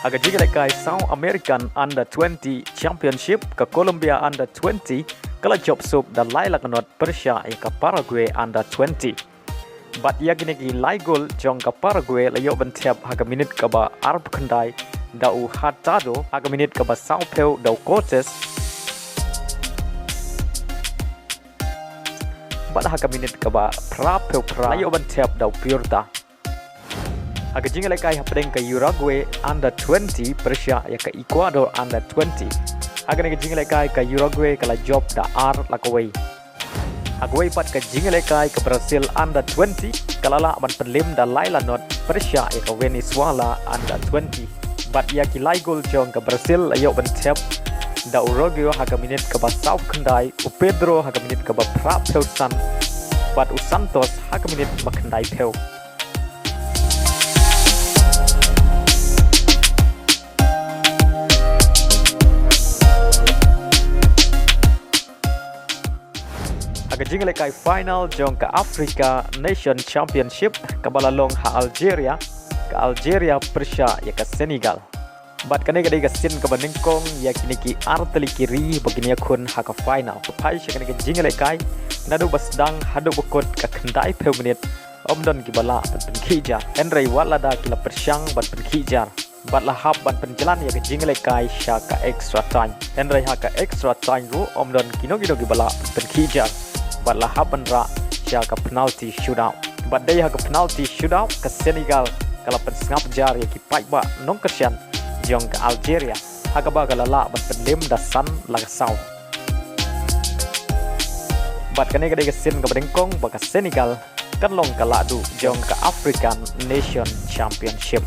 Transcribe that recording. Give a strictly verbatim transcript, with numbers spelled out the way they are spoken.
Ha ka jingïalehkai South American Under twenty Championship, ka Colombia Under twenty ka la jop suk da lai la ka not pyrshah ïa ka Paraguay Under twenty. Bad ïa kine ki lai gol jong ka Paraguay la ïoh ban thep ha ka minit kaba arphew khyndai da u Hurtado, ha ka minit kaba sawphew da u Cortés, bad ha ka minit kaba phraphew phra la ïoh ban thep da u Puerta. Ha ka jingïalehkai hapdeng ka Uruguay Under twenty pyrshah ïa ka Ecuador Under twenty. Ha kane ka jingïalehkai ka Uruguay ka la jop da ar la kawei. Ha kawei pat ka jingïalehkai ka Brazil Under twenty ka la lah ban pynlem da lai la not pyrshah ïa ka Venezuela Under twenty. Bad ïa ki lai gol jong ka Brazil la ïoh ban thep da u Rojo ha ka minit kaba sawphew khyndai, u Pedro ha ka minit kaba phraphew san, bad u Santos ha ka minit ba khyndaiphew. Ha ka jingïalehkai final jong ka Africa Nation Championship kaba la long ha Algeria, ka Algeria pyrshah ïa ka Senegal. Bad kane ka dei ka sien kaba nyngkong ïa kine ki artylli ki ri ba kin ïakhun ha ka final. Phai sha kane ka jingïalehkai, naduh ba sdang haduh ba kut ka khyndaiphew minit, ym don kiba lah ban pynkhih jar. Hynrei wat lada ki la pyrshang ban pynkhih jar, bad la hap ban pynjlan ïa ka jingïalehkai sha ka extra time. Hynrei ha ka extra time ruh ym don kino kino kiba lah ban pynkhih jar, bad la hap ban rah sha ka penalty shootout. Bad dei ha ka penalty shootout ka Senegal ka la pynsngap jar ïa ki paidbah nongkyrshan jong ka Algeria, ha kaba ka la lah ban pynlem da san la ka saw. Bad kane ka dei ka sien kaba nyngkong ba ka Senegal kan long ka lahduh jong ka African Nation Championship.